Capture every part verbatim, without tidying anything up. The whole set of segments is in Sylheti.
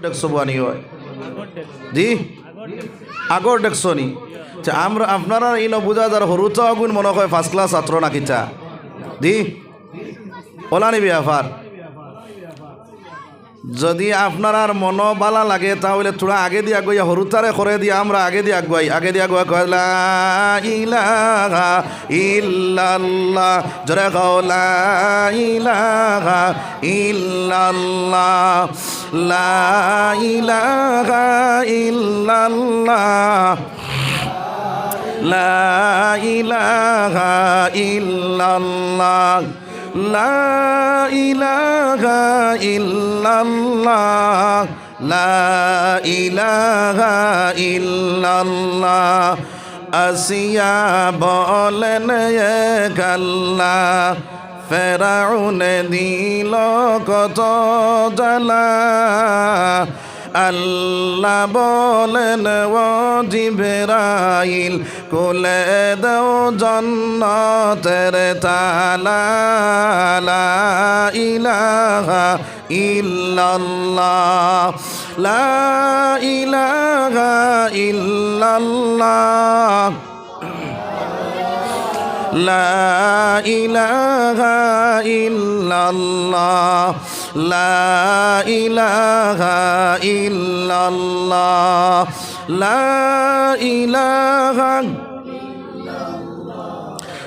ডেস্ক বওয়ানি অয়? জি, আগর ডেস্ক নি। আচ্ছা, আমরা, আপনারার ইনো বুঝা যার হুরুতা অগুইন মনো অয় ফার্স্ট ক্লাস ছাত্র না কিতা? জি, অলানি ব্যাপার। যদি আপনারার মনো ভালা লাগে, তা অইলে থুড়া আগেদি আগুয়াইয়া হুরুতারে খরে দিয়া আমরা আগেদি আগুয়াই, আগেদি আগুয়াই কয়, লা ইলাহা ইল্লাল্লাহ। জোরে কও, লা ইলাহা ইল্লাল্লাহ, লা ইলাহা ইল্লাল্লাহ, লা ইলাহা ইল্লাল্লাহ, লা ইলাহা ইল্লাল্লাহ, লা ইলাহা ইল্লাল্লাহ। আসিয়া বলেন, এক আল্লাহ, ফেরাউনে দিল কত জ্বালা। আল্লাহ বলেন, ও জিবরাইল, খুলে দেও জন্নতের তালা। লা ইলাহা ইল্লাল্লাহ, লা ইলাহা ইল্লাল্লাহ, লা ইলাহা ইল্লাল্লাহ, লা ইলাহা ইল্লাল্লাহ, লা ইলাহা।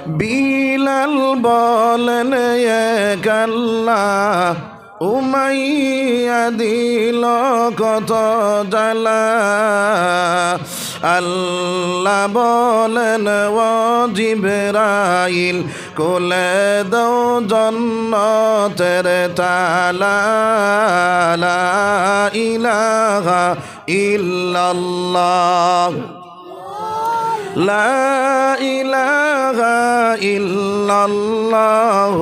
বিলাল বলেন, এক আল্লাহ, উমাইয়া দিল কত জ্বালা। আল্লাহ বলেন, ও জিবরাইল, খুলে দেও জন্নতের তালা। লা ইলাহা ইল্লাল্লাহ, লা ইলাহা ইল্লাল্লাহ,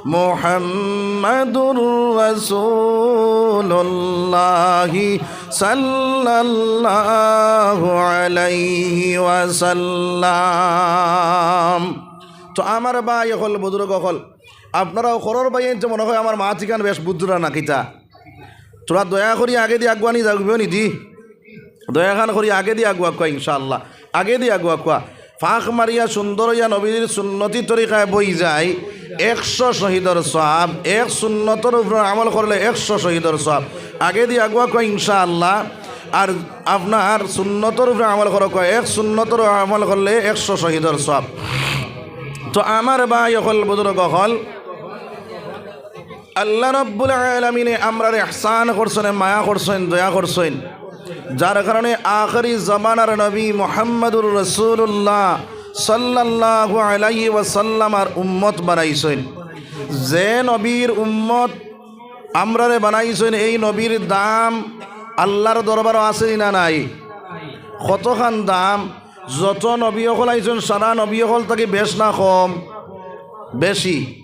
মুহাম্মাদুর রাসূলুল্লাহ সাল্লাল্লাহু আলাইহি ওয়াসাল্লাম। তো আমার ভাই অকল, বুজুর্গ অকল, আপনারাও খরর ভাই আনতে মনো অয় আমার মাত ইখান বেশ বুঝরা না কিতা? থুড়া দয়া করি আগেদি আগুয়ানি যাউক নি জি। দয়া খান করি আগেদি আগুয়া কুয়া ইনশাআল্লাহ। আগেদি আগুয়া কুয়া। ফাঁক মারিয়া সুন্দর অইয়া নবীর সুন্নতি তরিকায় বই যায় একশো শহীদর সওয়াব। এক সুন্নতর উপরে আমল করলে একশো শহীদর সওয়াব। আগেদি আগুয়া কুয়া ইনশাআল্লাহ। আর আপনার সুন্নতর উপরে আমল করো কুয়া, এক সুন্নতর আমল করলে একশো শহীদর সওয়াব। তো আমার ভাই অকল, বুজুর্গ অকল, আল্লাহ রাব্বুল আলামিনে আমরারে ইহসান করছইন, মায়া করছইন, দয়া করছইন, যার কারণে আখেরি জমানার নবী মুহাম্মাদুর রাসূলুল্লাহ সাল্লাল্লাহু আলাইহি ওয়াসাল্লামর উম্মত বানাইছইন। যে নবীর উম্মত আমরারে বানাইছইন, এই নবীর দাম আল্লাহর দরবারো আছে নি না নাই? কতখান দাম? যত নবী অকল আইছইন, সারা নবী অকল থাকি বেশ না কম? বেশি।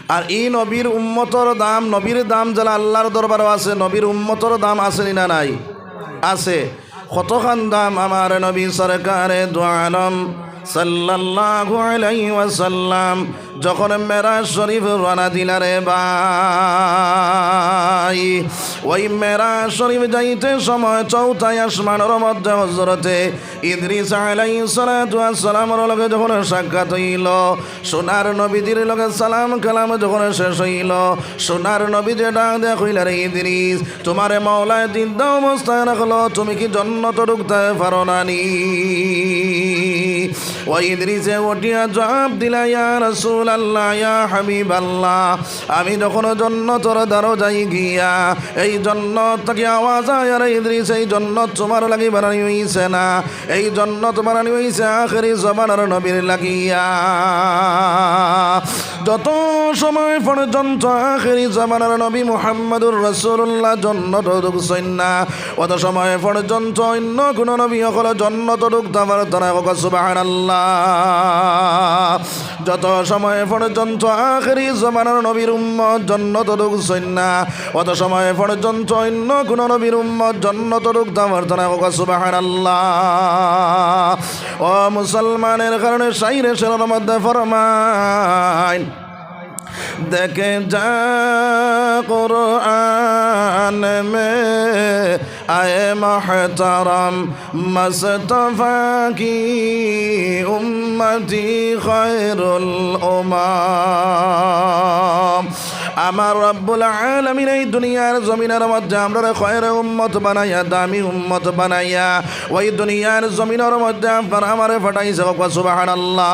আর ই নবীর উম্মতর দাম, নবীর দাম যেলা আল্লাহর দরবারো আছে, নবীর উম্মতর দাম আছে নি না নাই? আছে। কতখান দাম? আমার নবী সরকারে দু আলম সাল্লাল্লাহু আলাইহি ওয়াসাল্লাম যখন মেরাজ শরীফ রওয়ানা দিলা রে ভাই, ওই মেরাজ শরীফ যাইতে সময় চৌথায় আসমানর মধ্যে হযরতে ইদ্রিস আলাইহিস সালাতু ওয়াস সালামর লগে যখন সাক্ষাৎ অইলো, সোনার নবীজির লগে সালাম কালাম যখন শেষ অইলো, সোনার নবীজি ডাক দিয়া কইলা, "রে ইদ্রিস, তুমারে মাওলায় জিন্দা অবস্থায় রাখলো, তুমি কি জন্নতো ঢুকতায় পারো না নি?" ওই ইদ্রিসে উঠিয়া জবাব দিলা, "ইয়া রাসূলুল্লাহ, ইয়া হাবিবাল্লাহ, আমি যখন জন্নতর দ্বারো যাই গিয়া, এই জন্নত থাকি আওয়াজ আয়, 'আরে ইদ্রিস, এই জন্নত তুমার লাগি বানানি অইছে না, এই জন্নত বানানি অইছে আখেরি জমানার নবীর লাগিয়া।'" যত সময় পর্যন্ত আখেরি জমানার নবী মুহাম্মাদুর রাসূলুল্লাহ জন্নতো ঢুকছইন না, অত সময় পর্যন্ত অইন্য কুনু নবী অকল জন্নতো ঢুকতা পারতা নায়। কউক্কা সুবহানাল্লাহ। যত সময় পর্যন্ত আখেরি জমানার নবীর উম্মত জন্নতো ঢুকছইন না, অত সময় পর্যন্ত অইন্য কুনু নবীর উম্মত জন্নতো ঢুকতা পারতা নায়। কউক্কা সুবহানাল্লাহ। ও মুসলমানের কারণে শাইরে শেরর মধ্যে ফরমাইন, دیکھے جا قرآن میں، اے محترم، مصطفیٰ کی امتی خیر الامم۔ আমার রব্বুল আলামিন এই দুনিয়ার জমিনের মধ্যে আমরারে খয়ের উম্মত বানাইয়া, দামি উম্মত বানাইয়া, ওই দুনিয়ার জমিনের মধ্যে আপনার আমারে পাঠাইছে। কও সুবহানাল্লাহ।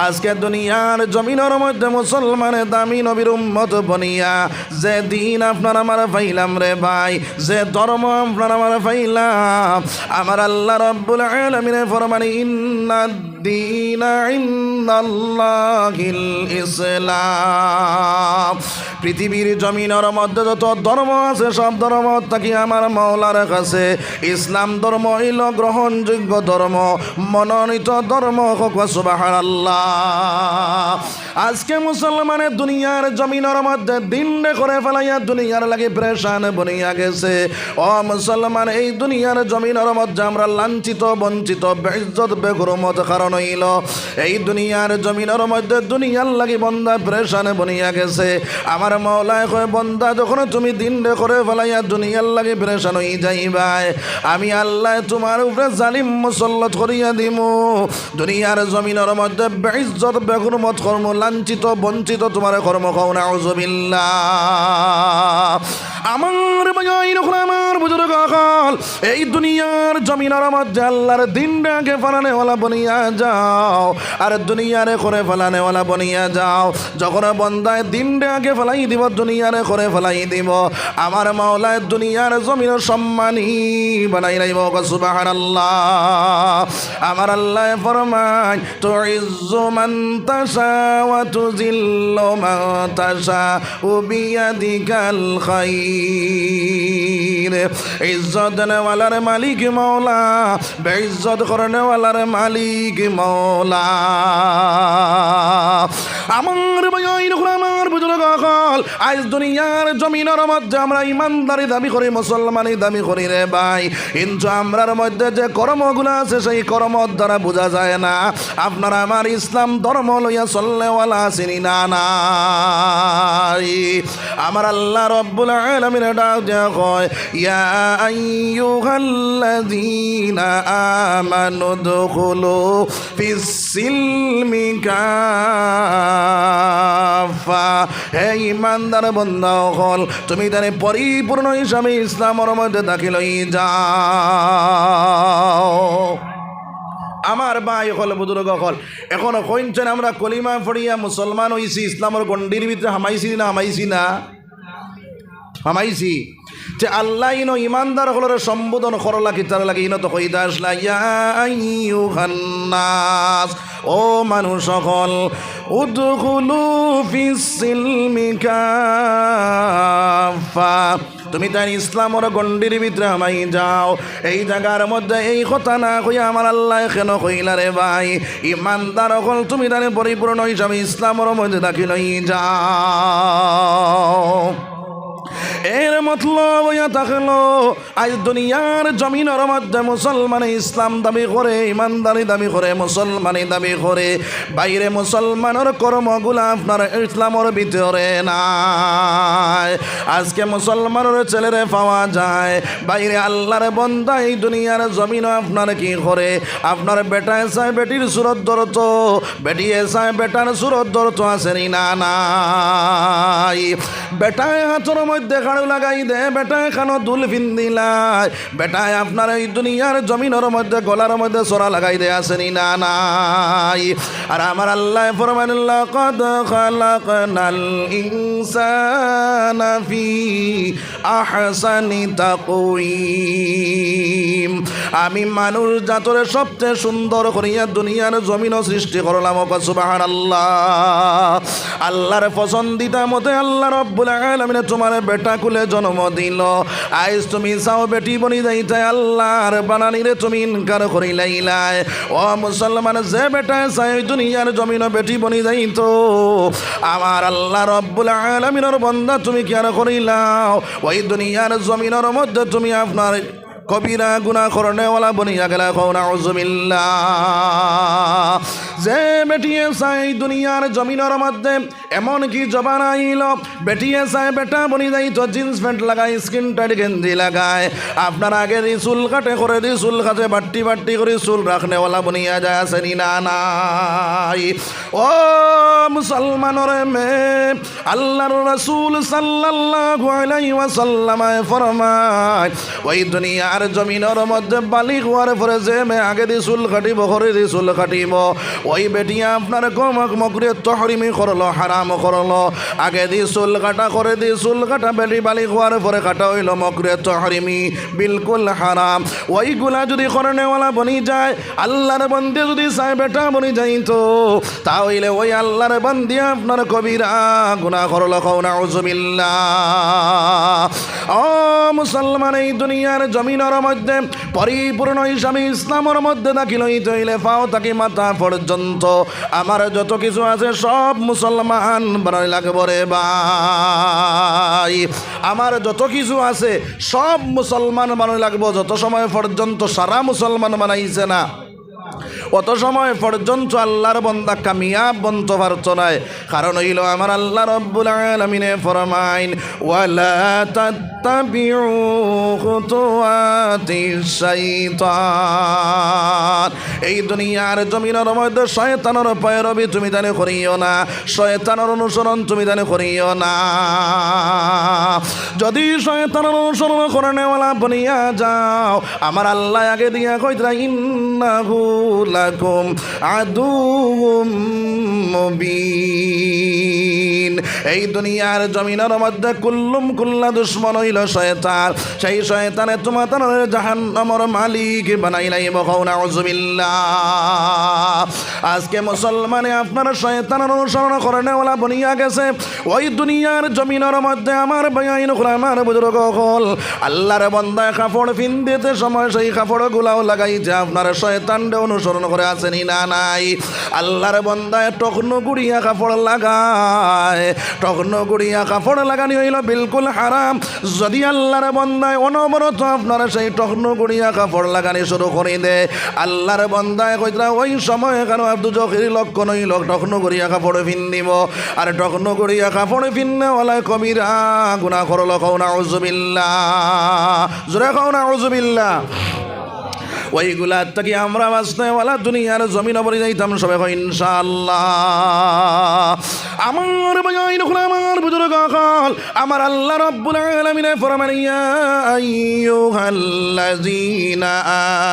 আজকে দুনিয়ার জমিনের মধ্যে মুসলমানে দামি নবীর উম্মত বনিয়া যে দিন আপনার আমার পাইলাম রে ভাই, যে ধর্ম আপনার আমার পাইলাম, আমার আল্লাহ রব্বুল আলামিনে ফরমানি, ইন্নাদ দীনা ইনদাল্লাহিল ইসলাম। পৃথিবীর জমিনের মধ্যে যত ধর্ম আছে, সব ধর্ম থাকি আমার মাওলার কাছে ইসলাম ধর্ম অইল গ্রহণযোগ্য ধর্ম, মনোনীত ধর্ম। কও সুবহানাল্লাহ। আজকে মুসলমানে দুনিয়ার জমিনের মধ্যে দিনরে করে ফালাইয়া দুনিয়ার লাগি পেরেশান বনিয়া গেছে। ও মুসলমান, এই দুনিয়ার জমিনের মধ্যে আমরা লাঞ্ছিত, বঞ্চিত, বেইজ্জত, বেহুরমত। কারণ অইল, এই দুনিয়ার জমিনের মধ্যে দুনিয়ার লাগি বন্দা পেরেশান বনিয়া গেছে। আমার মাওলায় কয়, বন্দা, যখন তুমি দিনরে করে ফালাইয়া দুনিয়ার লাগি পেরেশান অই যাইবায়, আমি আল্লায় তুমার উপরে জালিম মুসল্লত করিয়া দিমু। দুনিয়ার জমিনের মধ্যে বেইজ্জত, বেহুরমত করমু, লাঞ্ছিত, বঞ্চিত তুমারে করমু। কও নাউজুবিল্লাহ। আমার ভাইয়াইন অকল, আমার বুজুর্গ অকল, এই দুনিয়ার জমিনের মধ্যে আল্লাহর দিনরে আগে ফালানেওয়ালা বনিয়া যাও, আর দুনিয়ারে করে ফালানেওয়ালা বনিয়া যাও। যখন বন্দায় দিনরে আগে ফালাই দিব, দুনিয়ারে করে ফালাই দিব, আমার মাওলায় দুনিয়ার জমিনও সম্মানী বানাই লাইব। কও সুবহানাল্লাহ। আমার আল্লায় ফরমায়, তুইজ্জু মান তাশা ওয়া তুযিল্লু মান তাশা, বিয়াদিকাল খাইর। ইজ্জত দেনেওয়ালার মালিক মাওলা, বেইজ্জত করনেওয়ালার মালিক মাওলা। আমার ভাইয়াইন অকল, আমার বুজুর্গ অকল, আইজ দুনিয়ার জমিনর মধ্যে আমরা ইমানদারি দাবি করি, মুসলমানি দাবি করি রে ভাই, কিন্তু আমরার মধ্যে যে কর্মগুলা আছে, সেই কর্মর দ্বারা বুঝা যায় না আপনার আমার ইসলাম ধর্ম লইয়া চলনেওয়ালা আছেনি না নাই। আমার আল্লাহ রব্বুল আলামিন ডাক দিয়া কয়, ইয়া আইয়ুহাল্লাযীনা আমানু উদখুলু ফিস সিলমি কাফফা। হে ইমানদার বন্দা অকল, তুমি তাইন পরিপূর্ণ হিসাবে ইসলামর মধ্যে দাখিল অই যাও। আমার ভাই অকল, বুজুর্গ অকল, এখন কইনছেন আমরা কলিমা পড়িয়া মুসলমান অইছি, ইসলামর গণ্ডির ভিতরে হামাইছি না, হামাইছি না? হামাইছি। তে আল্লায় ইনো ইমানদার অকলরে সম্বোধন করলা কিতার লাগি? ইনো তো কইতা আসলা, ইয়া আইয়ুহান নাস, ও মানুষ অকল, উদখুলু ফিস সিলমি কাফফা, তুমি তাইন ইসলামর গণ্ডির ভিতরে হামাই যাও। এই জাগার মধ্যে এই কথা না কইয়া আমার আল্লায় কেন কইলা রে ভাই, ইমানদার অকল, তুমি তাইন পরিপূর্ণ হিসাবে ইসলামর মধ্যে দাখিল অই যাও। এর মতলব অইয়া থাকলো, আইজ দুনিয়ার জমিনর মধ্যে মুসলমানে ইসলাম দাবি করে, ইমানদারি দাবি করে, মুসলমানি দাবি করে, বাইরে মুসলমানর কর্মগুলা আপনার ইসলামর ভিতরে নাই। আজকে মুসলমানর ছেলেরে পাওয়া যায়, বাইরে আল্লাহর বন্দা এই দুনিয়ার জমিনও আপনার কি করে, আপনার বেটায় চায় বেটির সুরত ধরতো, বেটিয়ে চায় বেটার সুরত ধরতো, আছেনি না নাই? বেটায় হাতর মধ্যে খাড়ু লাগাই দে, বেটায় কানো দুল ফিন্দিলায়, বেটায় আপনার এই দুনিয়ার জমিনর মধ্যে গলার মধ্যে ছড়া লাগাই দে, আছেনি না নাই? আর আমার আল্লায় ফরমাইন, লাকাদ খালাকনাল ইনসানা ফি আহসানি তাকওয়িম। আমি মানুষ জাতরে সবচেয়ে সুন্দর করিয়া দুনিয়ার জমিনও সৃষ্টি করলাম। কও সুবহানাল্লাহ। আল্লাহর পছন্দিদা মতে আল্লাহ রব্বুল আলামিনে তুমারে বেটা কুলে জন্ম দিল। আইজ তুমি চাও বেটি বনি যাইতায়, আল্লাহর বানানিরে তুমি ইনকার করিলাইলায়। ও মুসলমান, যে বেটায় চায় ওই দুনিয়ার জমিনও বেটি বনি যাইতো, আমার আল্লাহ রব্বুল আলামিনর বন্দা তুমি কিয়ার করিলাও? ওই দুনিয়ার জমিনর মধ্যে তুমি আপনার কবিরা গুনা করনেওয়ালা বনিয়া গেলা, কও নাউজুবিল্লাহ। যে বেটিয়ে চায় দুনিয়ার জমিনর মধ্যে এমন কি জমানা আইলো, বেটিয়ে চায় বেটা বনি যাইতো, জিন্স প্যান্ট লাগায়, স্কিন টাইট গেঞ্জি লাগায়, আপনার আগেদি চুল কাটে, করেদি চুল কাটে, বাট্টি বাট্টি করি চুল রাখনেওয়ালা বনিয়া যায়, আছে নি না নাই? ও মুসলমানর মেয়ে, আল্লাহর রাসূল সাল্লাল্লাহু আলাইহি ওয়াসাল্লামে ফরমায়, ওই দুনিয়ার জমিনর মধ্যে বালিগ হওয়ার পরে যে মেয়ে আগেদি চুল কাটিবো, করেদি চুল কাটিবো, ওই বেটিয়ে আপনার কমক মকরুহে তহরিমি করলো, হারাম করলো। আগেদি চুল কাটা, করেদি চুল কাটা, বেটি বালিগ হওয়ার পরে কাটা অইলো মকরুহে তহরিমি, বিলকুল হারাম। ওইগুলা যুদি করনেওয়ালা বনি যায়, আল্লাহর বন্দি যুদি চায় বেটা বনি যাইতো, তা অইলে ওই আল্লাহর বন্দি আপনার কবিরা গুনা করলো, কও নাউজুবিল্লাহ। ও মুসলমান, এই দুনিয়ার জমিনর মধ্যে পরিপূর্ণ হিসাবে ইসলামর মধ্যে দাখিল অইতে অইলে পাও থাকি মাথা পর্যন্ত আমার যত কিছু আছে সব মুসলমান বানানি লাগবো রে ভাই। আমার যত কিছু আছে সব মুসলমান বানানি লাগবো। যত সময় পর্যন্ত সারা মুসলমান বানাইছে না, অত সময় পর্যন্ত আল্লাহর বন্দা কামিয়াব বনতো পারতো নায়। কারণ অইলো আমার আল্লাহ রব্বুল আলামিনে ফরমাইন, "ওয়ালা তাত্তাবিউ খুতুওয়াতিশ শাইতান।" এই দুনিয়ার জমিনর মধ্যে শয়তানর পয়রবি তুমি তানে করিও না, শয়তানর অনুসরণ তুমি তানে করিও না। যুদি শয়তানর অনুসরণ করনেওয়ালা বনিয়া যাও, আমার আল্লাহ আগে দিয়া কইতরা, "ইন্নাহু লাকুম আদুউম মুবিন।" এই দুনিয়ার জমিনর মধ্যে কুল্লুম কুল্লা দুশমন অইলো শয়তান। সেই শয়তানে তুমাতানরে জাহান্নামর মালিক বানাইলাইবো, কও নাউজুবিল্লাহ। আজকে মুসলমানে আপনার শয়তানর অনুসরণ করনেওয়ালা বনিয়া গেছে। ওই দুনিয়ার জমিনর মধ্যে আমার ভাইয়াইন অকল, আমার বুজুর্গ অকল, আল্লাহর বন্দায় কাপড় ফিন্দিতে সময় সেই কাপড়গুলাও লাগাইছে আপনার শয়তানরে অনুসরণ করে, আছে নি না নাই? আল্লাহর বন্দায় টকনুগুড়িয়া কাপড় লাগায়, টকনুগুড়িয়া কাপড় লাগানি অইলো বিলকুল হারাম। যুদি আল্লাহর বন্দায় অনবরত আপনার সেই টকনুগুড়িয়া কাপড় লাগানি শুরু করি দেয়, আল্লাহর বন্দায় কইতরা, ওই সময় কারণ আর দুজখির লক্ষণ অইলো টকনুগুড়িয়া কাপড় ফিন্দিবো। আর টকনুগুড়িয়া কাপড় ফিন্নেওয়ালায় কবিরা গুনা করলো, কও নাউজুবিল্লাহ। জোরে কও নাউজুবিল্লাহ। ওইগুলা থাকি আমরা বাচনেওয়ালা দুনিয়ার জমিনো বনি যাইতাম সবে, কও ইনশাআল্লাহ। আমার ভাইয়াইন অকল, আমার বুজুর্গ অকল, আমার আল্লাহ রব্বুল আলামিনে ফরমান, "ইয়া আইয়ুহাল্লাযীনা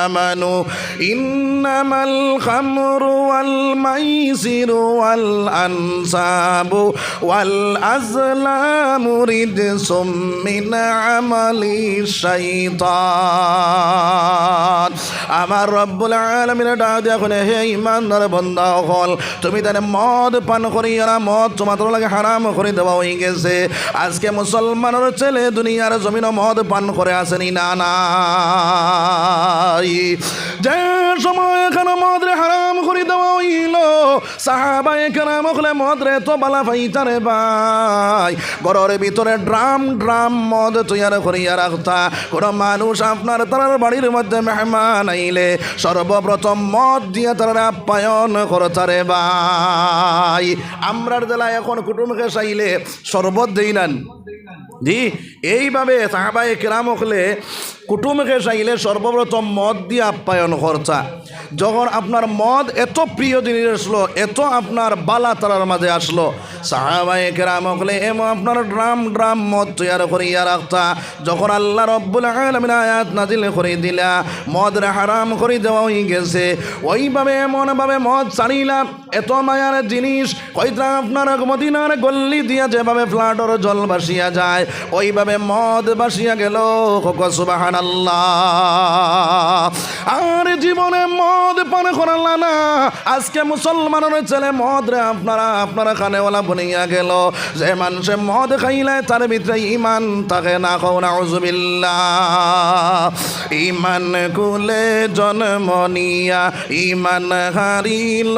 আমানু ইন্নামাল খামরু ওয়াল মাইসিরু ওয়াল আনসাবু ওয়াল আজলামু রিজসুম মিন আমালি শাইতান।" আমার রব্বুল আলামিনে ডাক দিয়া কইন, "হে ইমানদার বন্দা অকল, তুমি তানে মদ পান করিও না, মদ তুমাতার লাগি হারাম করি দেওয়া অইগেছে।" আজকে মুসলমানর ছেলে দুনিয়ার জমিনো মদ পান করে, আছে নি না নাই? যে সময় এখানো মদরে হারাম করি দেওয়া অইলো, সাহাবায়ে কেরাম অকলে মদরে এত বালা পাইতা রে ভাই, ঘরর ভিতরে ড্রাম ড্রাম মদ তৈয়ার করিয়া রাখতা। কোনো মানুষ আপনার তারার বাড়ির মধ্যে মেহমান আইলে সর্বপ্রথম মদ দিয়া তারারে আপ্যায়ন করতা রে ভাই। আমরার জেলায় এখন কুটুম খেশ আইলে শরবত দেই নানি? জি, এইভাবে সাহাবায়ে কেরাম অকলে কুটুম খেশ আইলে সর্বপ্রথম মদ দিয়া আপ্যায়ন করতা। যখন আপনার মদ এত প্রিয় জিনিস আছলো, এত আপনার বালা তারার মাঝে আছলো, সাহাবায়ে কেরাম অকলে এমন আপনার ড্রাম ড্রাম মদ তৈয়ার করিয়া রাখতা। যখন আল্লাহ রব্বুল আলামিন আয়াত নাজিল করি দিলা, মদরে হারাম করি দেওয়া অইগেছে, ওইভাবে এমনভাবে মদ ছাড়িলা, এত মায়ার জিনিস, কইতরা আপনার মদিনার গল্লি দিয়া যেভাবে ফ্লাডর জল ভাসিয়া যায়, ওইভাবে মদ ভাসিয়া গেল। কও সুবহানাল্লাহ। আর জীবনে মদ পান করলা না। আজকে মুসলমানর ছেলে মদরে আপনারা, আপনারা খানেওয়ালা বনিয়া গেল। যে মানষে মদ খাইলে তার ভিতরে ইমান থাকে না, কও নাউজুবিল্লাহ। ইমান কুলে জন্ম নিয়া ইমান হারিল,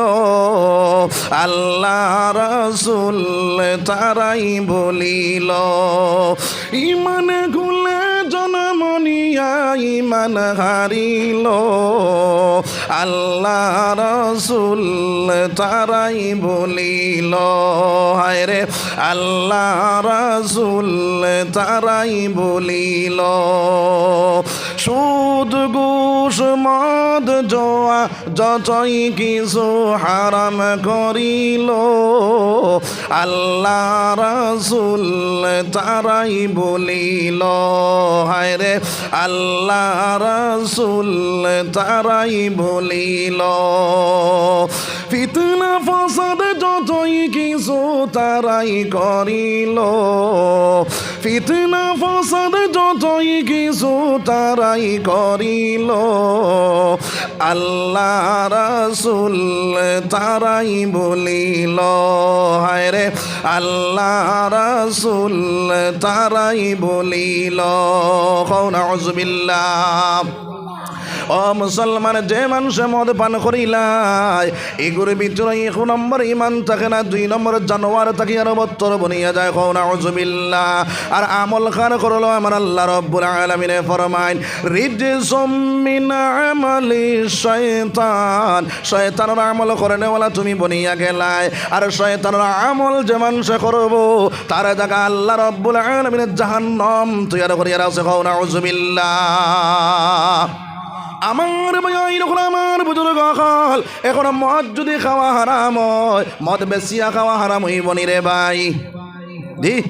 আল্লাহ রসুল তারাই ভুলিল। ইমান কুলে জন্ম নিয়া ইমান হারিল, আল্লাহ রসুল তারাই বলিল। হায় রে, আল্লাহ রসুল তারাই বলিল। সুদ, ঘুষ, মদ, জুয়া, যতই কিছু হারাম করিল, আল্লাহ রসুল তারাই বলিল। হায় রে, আল্লাহ রসুল তারাই বলিল। ফিতনা ফসাদ যতই কিছু তারাই করিল, ফিতনা ফসাদ যতই কিছু তারাই করিল, আল্লাহ রসুল তারাই বলিল। হায় রে, আল্লাহ রসুল তারাই বলিল। কও নাউজুবিল্লাহ। ও মুসলমান, যে মানষে মদ পান করিলায়, ইগুর ভিতরে এক নম্বর ইমান থাকে না, দুই নম্বর জানোয়ার থাকি আরো বত্তর বনিয়া যায়। কও নাউজুবিল্লাহ। আর আমল কার করলো? আমার আল্লাহ রব্বুল আলামিনে ফরমাইন, রিজসুম মিন আমালি শয়তান। শয়তানর আমল করনেওয়ালা তুমি বনিয়া গেলায়। আর শয়তানর আমল যে মানষে করবো, তার জাগা আল্লাহ রব্বুল আলামিনে জাহান্নাম তৈয়ার করিয়া রাখছে। কও নাউজুবিল্লাহ। আমার ভাই, এই রকম আমার বুজুর্গ অকল, এখন মদ যদি খাওয়া হারাম অয়, মদ বেচিয়া খাওয়া হারাম অইবো নি রে ভাই? জি,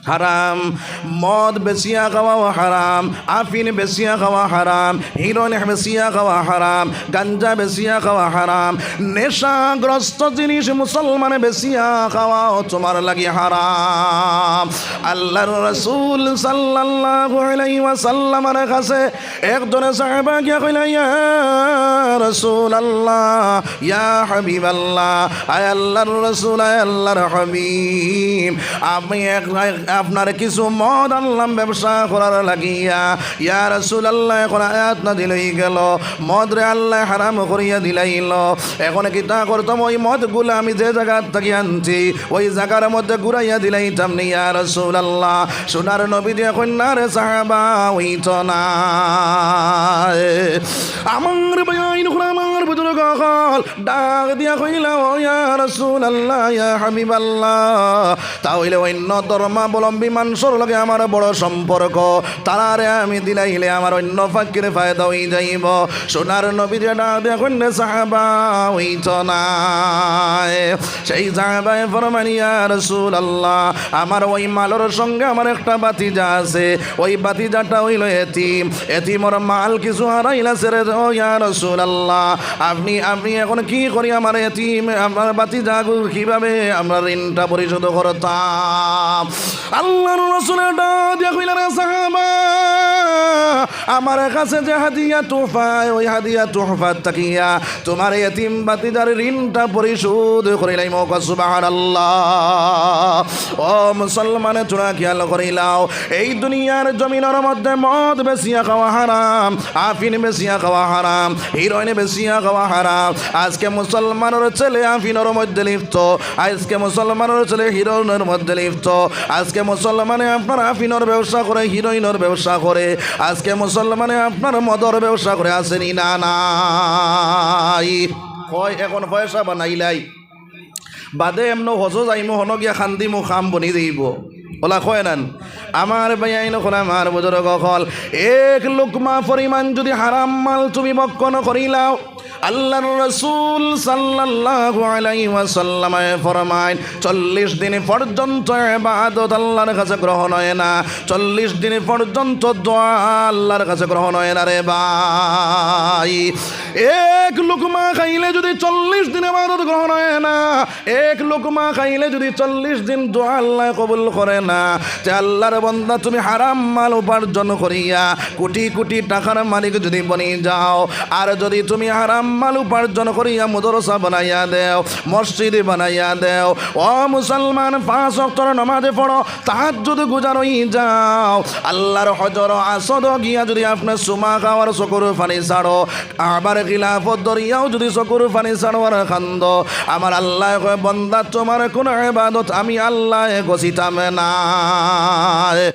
হারাম। মদ বেচিয়া খাওয়াও হারাম, আফিন বেচিয়া খাওয়া হারাম, হিরোইন বেচিয়া খাওয়া হারাম, গাঞ্জা বেচিয়া খাওয়া হারাম, নেশাগ্রস্ত জিনিস মুসলমানে বেচিয়া খাওয়াও তুমার লাগি হারাম। আল্লাহর রাসূল সাল্লাল্লাহু আলাইহি ওয়াসাল্লামের কাছে একজনে সাহাবা গিয়া কইলা, "ইয়া রাসূলুল্লাহ, ইয়া হাবিবাল্লাহ, আয় আল্লাহর রাসূল, আয় আল্লাহর হাবিব, আমি এক, আপনার কিছু মদ আনলাম ব্যবসা করার লাগিয়া।" ইয়া রাসূলুল্লাহ, এখন আয়াত নাজিল অই গেল, মদরে আল্লায় হারাম করিয়া দিলাইল। এখন কিতা করতাম? ওই মদগুলা আমি যে জাগাত থাকি আনছি, ওই জাগার মধ্যে ঘুরাইয়া দিলাইতাম নি, ইয়া রাসূলুল্লাহ। সোনার নবীজি কইন, "না রে সাহাবা, অইতো নায়।" আমার ভাই, আইন খুড়া, আমার বুজুর্গ অকল, ডাক দিয়া কইলা, "ও ইয়া রাসূলুল্লাহ, ইয়া হাবিবাল্লাহ, তা অইলে অইন্য ধর্মাবলম্বী মানষর লগে আমার বড় সম্পর্ক, তারারে আমি দিলাইলে আমার অইন্য ফাকির ফায়দা অই যাইবো।" সোনার নবীজি ডাক দিয়া কইন, "সাহাবা, অইতো নায়।" সেই সাহাবায়ে ফরমাইন, "ইয়া রাসূলুল্লাহ, আমার ওই মালর সঙ্গে আমার একটা ভাতিজা আছে, ওই ভাতিজাটা অইলো এতিম, এতিমর মাল কিছু হারাইলাছে রে, ও ইয়া রাসূলুল্লাহ, আপনি, আপনি এখন কি করি আমার এতিম, আমার ভাতিজাগুর কিভাবে আমরা ঋণটা পরিশোধ করতাম?" আল্লাহর রাসূলে ডাক দিয়া কইলা, "রে সাহাবা, আমার কাছে যে হাদিয়া তোহফা, ওই হাদিয়া তোহফা থাকিয়া তুমার এতিম ভাতিজার ঋণটা পরিশোধ করিলাইমু।" কও সুবহানাল্লাহ। ও মুসলমানে, তোরা খেয়াল করিলাও, এই দুনিয়ার জমিনর মধ্যে মদ বেচিয়া খাওয়া হারাম, আফিন বেচিয়া খাওয়া হারাম, হিরোইন বেচিয়া খাওয়া হারাম। আজকে মুসলমানর ছেলে আফিনর মধ্যে লিপ্ত, আজকে মুসলমানর ছেলে হিরোইনর মধ্যে লিপ্ত, আজকে মুসলমানে আপনার আফিনর ব্যবসা করে, হিরোইনর ব্যবসা করে, আজকে মুসলমানে আপনার মদর ব্যবসা করে, আছে নি না নাই? কয়, "এখন পয়সা বানাইলাই, বাদে এমনে হজো যাইমু, হনো গিয়া খান্দিমু, কাম বনি যাইবো।" ওলা কয় নান? আমার ভাই আইন অকল, আমার বুজুর্গ অকল, এক লুকমা পরিমাণ যদি হারাম মাল তুমি ভক্ষণ করিলাও, আল্লাহর রাসূল সাল্লাল্লাহু আলাইহি ওয়াসাল্লামে ফরমাইন, চল্লিশ দিন পর্যন্ত ইবাদত আল্লাহর কাছে গ্রহণ হয় না, চল্লিশ দিন পর্যন্ত দোয়া আল্লাহর কাছে গ্রহণ হয় না রে ভাই। এক লুকমা খাইলে যদি চল্লিশ দিন ইবাদত গ্রহণ হয় না, এক লুকমা খাইলে যদি চল্লিশ দিন দোয়া আল্লায় কবুল করে না, তে আল্লাহর বান্দা, তুমি হারাম মাল উপার্জন করিয়া কোটি কোটি টাকার মালিক যদি বনি যাও, আর যদি তুমি হারাম মাল উপার্জন করিয়া মাদ্রাসা বানাইয়া দেও, মসজিদ বানাইয়া দেও, ও মুসলমান, পাঁচ ওয়াক্তর নামাজ পড়ো, তাহাজ্জুদ গুজার অই যাও, আল্লাহর হজর আসর গিয়া যদি আপনে চুমা খাওয়ার চকুর পানি ছাড়ো, কাবার খিলাফত ধরিয়াও যদি চকুর পানি ছাড়ো আর কান্দো, আমার আল্লায় কয়, "বান্দা, তুমার কুনু ইবাদত আমি আল্লায় গছিতাম নায়।"